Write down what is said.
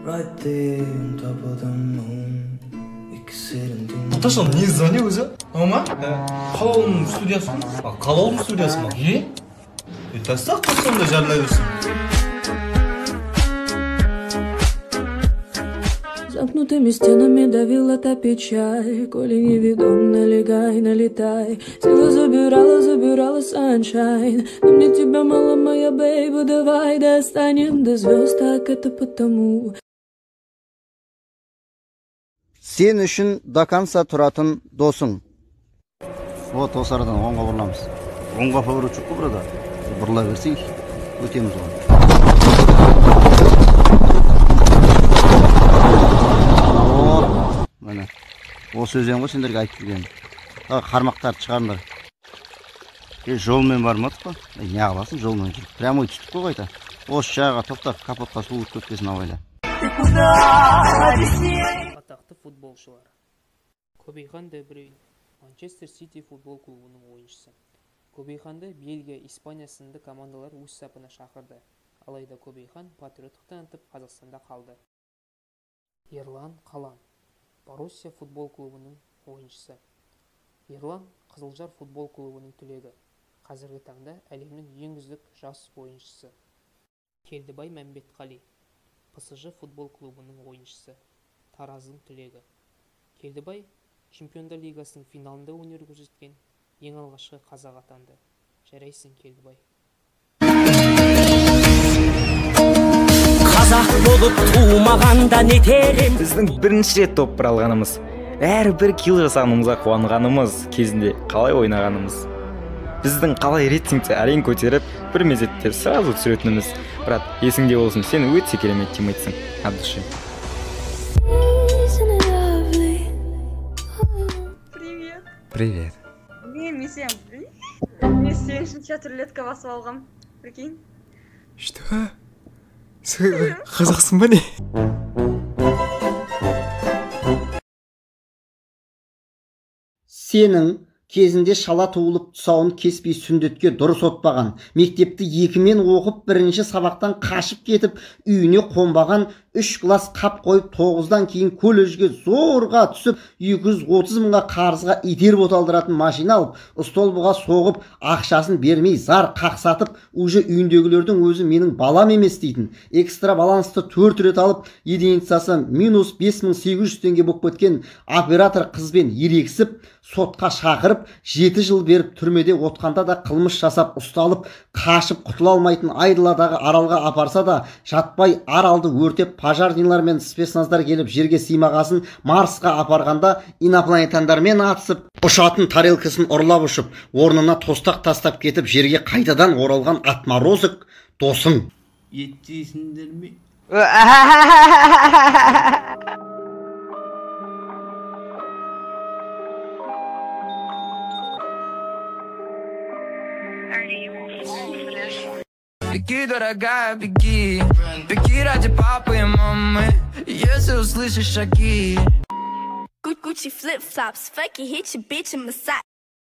Right there on top of the moon. We could sit and do Наташа не звони өзі? Ма? Қалаулының студиясы ма? А, Қалаулының студиясы ма? Е? Е, таста сонда жарылай берсін. Замкнутыми стенами давила та печаль. Коли невидом, налегай, налетай. Сила забирала, забирала sunshine. Но мне тебя мало, моя бейба, давай достанем до звезд, так это потому. Сен үшін до конца тұратын досың. Вот осы арадан оңға бұрыламыз. Оңға поворот жоқ қой, брада. Бұрыла берсек, өтеміз оған. О, міне. Осы өзен ғой сендерге айтып жүргенім. Тағы қармақтарды шығарыңдар. Е, жолмен бармадық па? Е, не қыласың жолмен жүріп? Прямой түстік қой қайта. Осы жағаға тоқтап, капотқа су өтіп кетпесін абайла. Атақты футболшылар. Көбейхан де Брюйн, Манчестер Сити футбол клубының ойыншысы. Көбейханды Бельгия, Испания сынды командалар өз сапына шақырды. Алайда Көбейхан патриоттық танытып Қазақстанда қалды. Ерлан Қалан, Боруссия футбол клубының ойыншысы. Ерлан Қызылжар футбол клубының түлегі. Қазіргі таңда әлемнің ең үздік жас ойыншысы. Келдібай Мәмбетқали, ПСЖ футбол клубының ойыншысы. Тараздың түлегі. Келдібай Чемпиондар лигасының финалында өнер көрсеткен ең алғашқы қазақ атанды. Жарайсың, Келдібай. Қазақ болып тумағанда не терем. Біздің бірінші рет топ бір алғанымыз, әрбір килл жасағанымызға қуанғанымыз, кезінде қалай ойнағанымыз, біздің қалай рейтингті әрең көтеріп, бір мезетте сразу түсіретініміз. Брат, есіңде болсын, сен өте керемет тиммейтсің. От души. Isn't it lovely? Привет. Привет. Блин, мен сен үшін чат рулетка басып алғам. Прикинь. Что? Сен қазақсың ба не? Сенің кезінде шала туылып тұсауын кеспей сүндетке дұрыс отпаған, мектепті екімен оқып бірінші сабақтан қашып кетіп үйіне қонбаған, 3 класс қап қойып 9-дан кейін колледжге зорға түсіп 230 мыңға қарызға итеріп оталдыратын машина алып, столбыға соғып, ақшасын бермей зар қақсатып, уже үйіндегілердің өзі менің балам емес дейтін. Экстра балансты 4 рет алып, единицасы минус 5800 теңге болып кеткен оператор қызбен ерегісіп, сотқа шақырып, 7 жыл беріп түрмеде отқанда да қылмыс жасап ұсталып, қашып құтыла алмайтын айдаладағы Аралға апарса да, жатпай Аралды өртеп, пожарнийлар мен спецназдар келіп жерге сыймағасын Марсқа апарғанда инопланетяндармен атысып, ұшатын тарелкасын ұрлап ұшып, орнына тостақ тастап кетіп, жерге қайтадан оралған отморозок досың. Ет жейсіңдер ме? Беги, дорогая, беги. Беги ради папы и мамы. Если услышишь шаги. Gucci flip-flops, fuck it, hit your bitch in my sock.